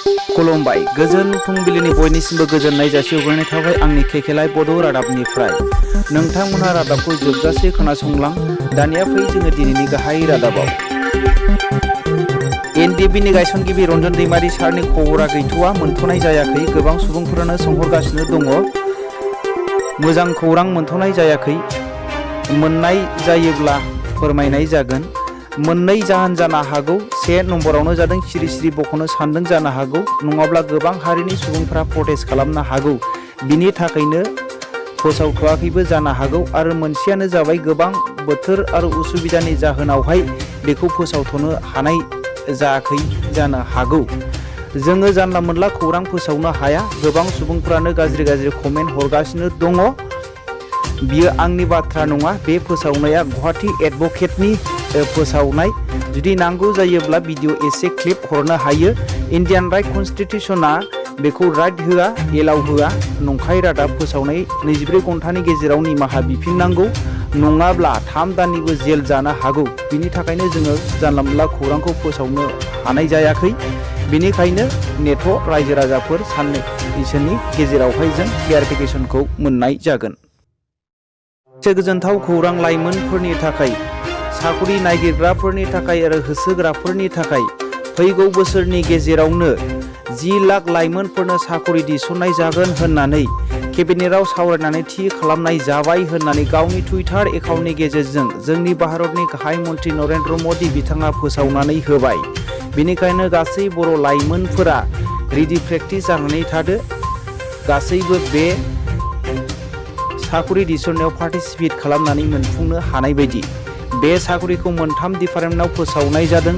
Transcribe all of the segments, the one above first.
खुलुमबाय गोजोन फुंबिलिनि बयनिसिमबो गोजोननाय जासिहरनाय थाबाय आंनि केकेलाय बड' रादाबनिफ्राय नोंथांमोनहा रादाबखौ जोबजासे खोनासंलां। दानिया फै जोङो दिनैनि गाहाय रादाबाव। एनडिएफबिनि गायसनगिरि रन्जन दैमारि सारनि खबरा गैथ'वा, मोनथ'नाय जायाखै। गोबां सुबुंफोरानो सोंहरगासिनो दङ। मोजां खौरां मोनथ'नाय जायाखै, मोननाय जायोब्ला फोरमायनाय जागोन। मोननै जाहोन जानो हागौ। से नम्बरावनो जादों सिरि सिरि बख'नो सानदों जानो हागौ, नङाब्ला गोबां हारिनि सुबुंफोरा प्रटेस्ट खालामनो हागौ, बिनि थाखायनो फोसावथ'वाखैबो जानो हागौ। आरो मोनसेयानो जाबाय गोबां बोथोर आरो उसुबिदानि जाहोनावहाय बेखौ फोसावथ'नो हानाय जायाखै जानो हागौ। जोङो जानला मोनला खौरां फोसावनो हाया। गोबां सुबुंफ्रानो गाज्रि गाज्रि कमेन्ट हरगासिनो दङ। बियो आंनि बाथ्रा नङा, बे फोसावनाया गुवाहाटी एडभकेटनि फोसावनाय। जुदि नांगौ जायोब्ला भिडिअ एसे क्लिप हरनो हायो। इन्डियान राइट कनस्टिटिउसना बेखौ राइट होआ, एलाउ होआ। नंखाय रादाब फोसावनाय 24 घन्टानि गेजेराव निमाहा बिफिननांगौ, नङाब्ला 3 दाननिबो जेल जानो हागौ। बिनि थाखायनो जोङो जानला मोनला खौरांखौ फोसावनो हानाय जायाखै। बेनिखायनो नेथ' रायजो राजाफोर, साननैसोनि गेजेरावहाय जों क्लियारिफिकेसनखौ मोननाय जागोन। मोनसे गोजोनथाव खौरां लाइमोनफोरनि थाखाय, साखरि नागिरग्राफोरनि थाखाय आरो होसोग्राफोरनि थाखाय फैगौ बोसोरनि गेजेरावनो 10 लाख लाइमोनफोरनो साखरि थिसननाय जागोन होननानै केबिनेटआव सावरायनानै थि खालामनाय जाबाय होननानै गावनि टुइटार एकाउन्टनि गेजेरजों जोंनि भारतनि गाहाय मन्त्रि नरेन्द्र मदि बिथाङा फोसावनानै होबाय। बेनिखायनो गासै बर' लाइमोनफोरा रेडि प्रेक्टिस जानानै थादो। गासैबो बे साखरि थिसननायाव पार्टिसिपेट खालामनानै मोनफुंनो हानाय बायदि। बे साखरिखौ मोनथाम डिपार्टमेन्टआव फोसावनाय जादों।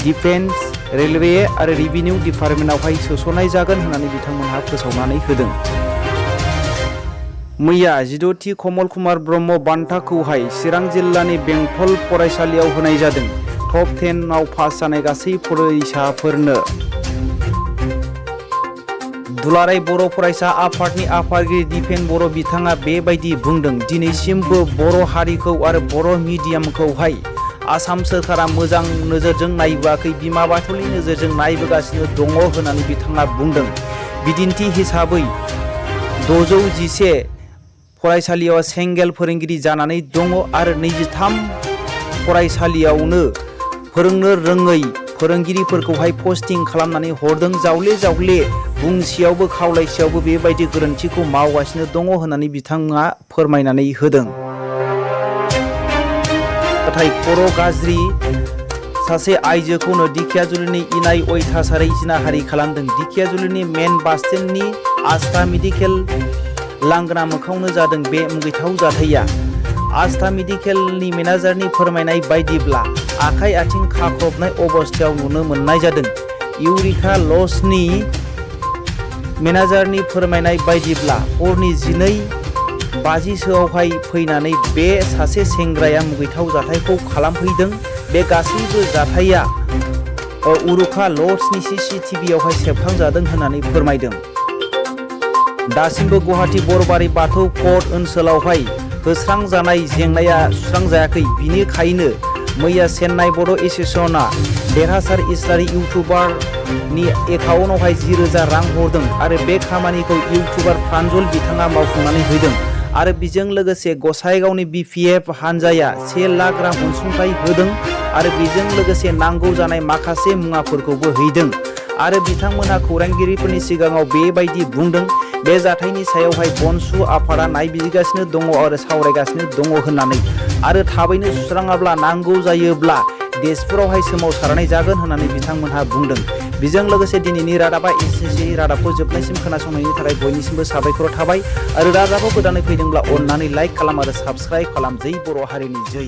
डिफेन्स, रेलवे आरो रेभिनिउ डिपार्टमेन्टआवहाय सोसननाय जागोन होननानै बिथांमोनहा फोसावनानै होदों। मैया 16थि कमल कुमार ब्रह्म बान्थाखौहाय चिरां जिल्लानि बेंटल फरायसालियाव होनाय जादों। टप 10 आव पास जानाय गासै फरायसाफोरनो। दुलाराय बर' फरायसा आफादनि आफादगिरि दिपेन बर' बिथाङा बेबायदि बुंदों। दिनैसिमबो बर' हारिखौ आरो बर' मिडियामखौहाय आसाम सोरखारा मोजां नोजोरजों नायबोआखै, बिमा बाथौनि नोजोरजों नायबोगासिनो दङ होननानै बिथाङा बुंदों। बिदिन्थि हिसाबै 611 फरायसालियाव सेंगेल फोरोंगिरि जानानै दङ आरो 23 फरायसालियावनो फोरोंनो रोङै फोरोंगिरिफोरखौहाय पस्टिं खालामनानै हरदों। जावले जावले बुंसेयावबो खावलायसेयावबो बेबायदि गोरोन्थिखौ मावगासिनो दङ होननानै बिथाङा फोरमायनानै होदों। नाथाय खर' गाज्रि सासे आइजोखौनो दिकियाजुलिनि इनाय ओइतासारि जिनाहारि खालामदों। दिकियाजुलिनि मेन बासस्टेन्डनि आस्था मेडिकेल लांगोना मोखाङावनो जादों बे मुगैथाव जाथाया। आस्था मेडिकेलनि मेनेजारनि फोरमायनाय बायदिब्ला आखाइ आथिं खाख्रबनाय अबस्थायाव नुनो मोननाय जादों। इउरिका लजनि मेनेजारनि फोरमायनाय बायदिब्ला हरनि 12:50 फैनानै बे सासे सेंग्राया मुगैथाव जाथायखौ खालामफैदों। बे गासैबो जाथाया उरुका लजनि CCTVआवहाय सेबखांजादों होननानै फोरमायदों। दासिमबो गुवाहाटी बरबारि बाथौ कर्ट ओनसोलावहाय हwsranjanaipwrnw जेंनाया सुस्रांजायाखै। बिनिखायनो मैया चेन्नाइ बड' एस'सिएशना देरहासार इस्लारि इउटुबारनि एकाउन्टआवहाय 10,000 रां हरदों आरो बे खामानिखौ इउटुबार प्रान्जल बिथाङा मावफुंनानै होदों। आरो बेजों लोगोसे गसाइगावनि BPF हानजाया 1 लाख रां अनसुंथाइ होदों आरो बेजों लोगोसे नांगौ जानाय माखासे मुवाफोरखौबो हैदों। आरो बिथांमोनहा खौरांगिरिफोरनि सिगाङाव बेबायदि बुंदों, बे जाथायनि सायावहाय बनसु आफादा नायबिजिरगासिनो दङ आरो सावरायगासिनो दङ होननानै, आरो थाबैनो सुस्राङाब्ला नांगौ जायोब्ला देशफोरावहाय सोमावसारनाय जागोन होननानै बिथांमोनहा बुंदों। बेजों लोगोसे दिनैनि रादाबा एसेनोसै। रादाबखौ जोबनायसिम खोनासंनायनि थाखाय बयनिसिमबो साबायखर थाबाय। आरो रादाबाव गोदानै फैदोंब्ला अननानै लाइक खालाम आरो साबस्क्राइब खालाम। जै बर' हारिनि जै।